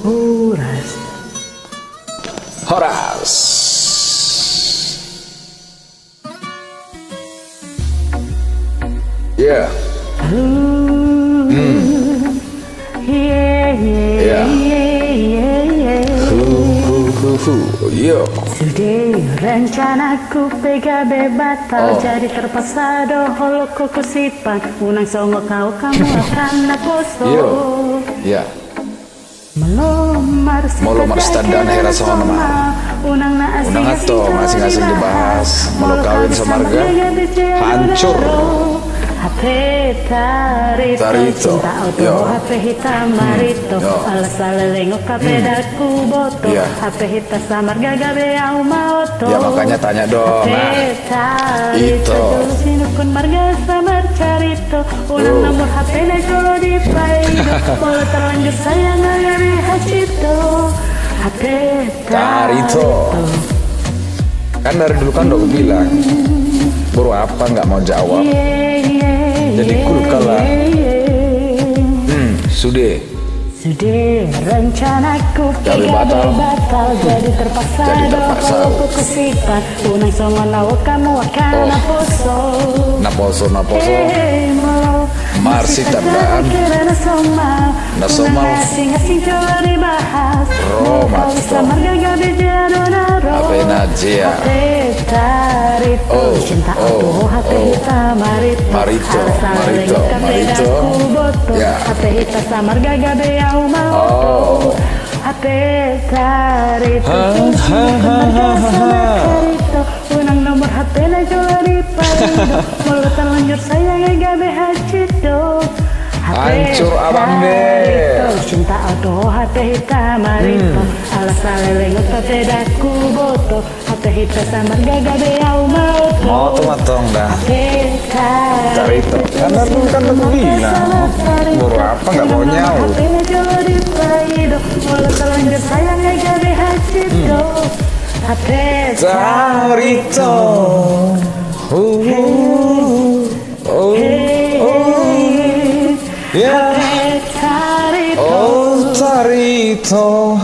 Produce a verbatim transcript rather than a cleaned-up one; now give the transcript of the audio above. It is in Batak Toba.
Horas. Horas. Ya. Hmm. Ya. Hu, hu, hu, hu. Yo. Sude rencanaku pe gabe batal, jadi terpaksa do holongku husimpan. Unang songon au hamu angka naposo. Yo. Ya. Molo marsitandaan hera songon ma, unang antong asing-asing dibahas. Molo kawin samarga, hancur. Hape tarito, cinta oto, hape hita marito. Ala saleleng on hape ndang huboto. Hape hita samarga gabe au ma oto. Ya, makanya tanya dong. Hape tarito, jolo sinungkun marga samarga carito. Unang nomor hape na jolo dipaido. Molo terlanjur sayang gabe hansit do. Hape tarito. Kan dari dulu kan udah aku bilang, boru apa nggak mau jawab. Jadi kulkala. Hmm, sude. Sude rencanaku pe gabe batal, jadi terpaksa do holongku husimpan. Unang songon au hamu angka naposo. Naposo, naposo. Marsitandaan hera na somal. Na somal. Unang asing-asing jolo dibahas. Ro ma antong. Samarga gabe jea do na ro. Hape na jea. Hape tarito, cinta oto, hape hita marito. Marito, marito, marito. Ya. Hape hita samarga gabe au ma oto. Hape tarito, ha, ha, ha, ha, ha. Unang nomor hape na jolo dipaido. Molo terlanjur sayang gabe hansit do. Hancur abang de. Cinta oto hape hita marito. Ala saleleng on hape ndang huboto. Hape hita samarga gabe au ma oto. Mau tuh matong dah. Hape tarito. Karena dulu kan aku bilang, boru apa nggak mau nyaut. Hape na jolo dipaido. Molo terlanjur sayang gabe hansit do. Hape tarito. Oh, oh, oh. Ya. Hape tarito. Oh, tarito.